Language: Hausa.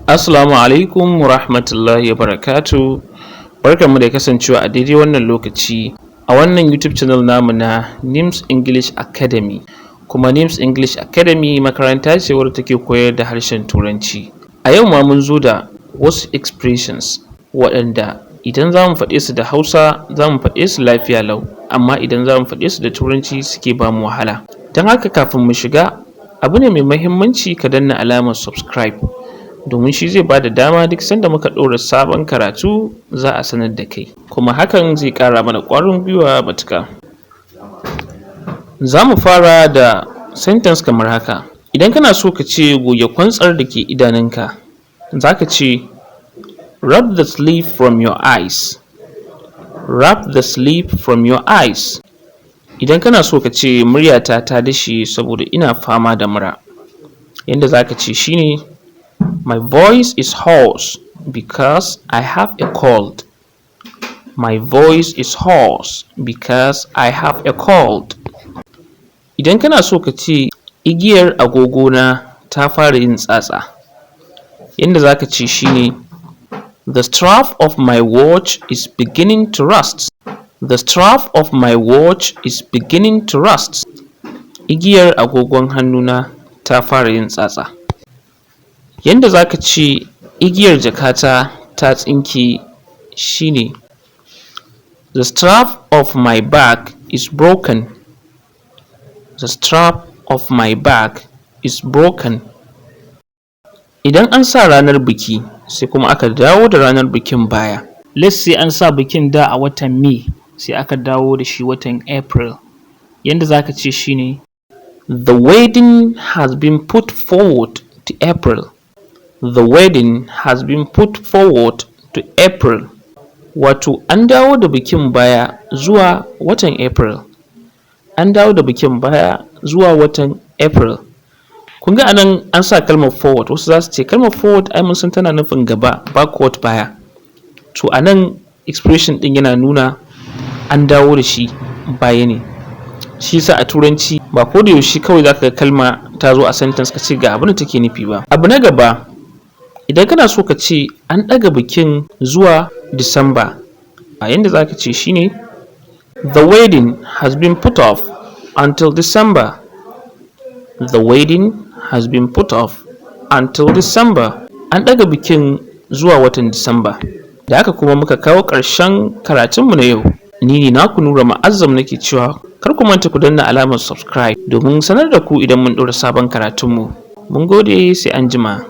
Assalamu alaikum warahmatullahi wabarakatuh. Barkanmu da kasancewa a daidai wannan lokaci a wannan YouTube channel namu na Nims English Academy. Kuma Nims English Academy makaranta ce wadda take koyar da harshen Turanci. A yau ma mun zo da wasu expressions waɗanda idan za mu faɗe su da Hausa, za mu faɗe su lafiya lau, amma idan za mu faɗe su da Turanci suke ba mu wahala. Don haka, kafin mu shiga, abu ne mai mahimmanci ka danna alamar subscribe, domin shi zai bada dama duk sanda muka ɗora sabon karatu za a sanar da kai, kuma hakan zai ƙara mana ƙwarin gwiwa matuƙa. Za mu fara da sentence kamar haka: idan kana so ka ce "Goge kwantsar da ke idanunka", za ka ce "Rub the sleep from your eyes". Rub the sleep from your eyes. Idan kana so ka ce "Muryata ta dashe saboda ina fama da mura", yanda za ka ce shi ne "My voice is hoarse because I have a cold". My voice is hoarse because I have a cold. Idan kana so ka ce "Igiyar agogona ta fara yin tsatsa", yanda za ka ce shi ne "The strap of my watch is beginning to rust". The strap of my watch is beginning to rust. Igiyar agogon hannuna ta fara yin tsatsa. Yanda za ka ce "Igiyar jakata ta tsinke" shi ne "The strap of my bag is broken". The strap of my bag is broken. Idan an sa ranar biki, sai kuma aka dawo da ranar bikin baya. Let's say an sa bikin da a watan May, sai aka dawo da shi watan April. Yanda za ka ce shi ne "The wedding has been put forward to April". The wedding has been put forward to April. Wato an dawo da bikin baya zuwa watan April. An dawo da bikin baya zuwa watan April. Kun ga a nan an sa kalmar forward. Wasu za su ce kalmar forward ai mun san tana nufin gaba, backward baya. To, a nan expression ɗin yana nuna an dawo da shi baya ne. Shi yasa a Turanci ba ko da yaushe kawai za ka ga kalma ta zo a sentence ka ce ga abin da take nufi ba. Abu na gaba, idan kana so ka ce an ɗaga bikin zuwa Disamba, a yanda za ka ce shi ne "The wedding has been put off until December". The wedding has been put off until December. An ɗaga bikin zuwa watan Disamba. Da haka kuma muka kawo ƙarshen karatunmu na yau. Ni ne naku Nura Ma'azzam, nake cewa kar ku manta ku danna alamar subscribe domin sanar da ku idan mun ɗora sabon karatunmu. Mun gode, sai anjima.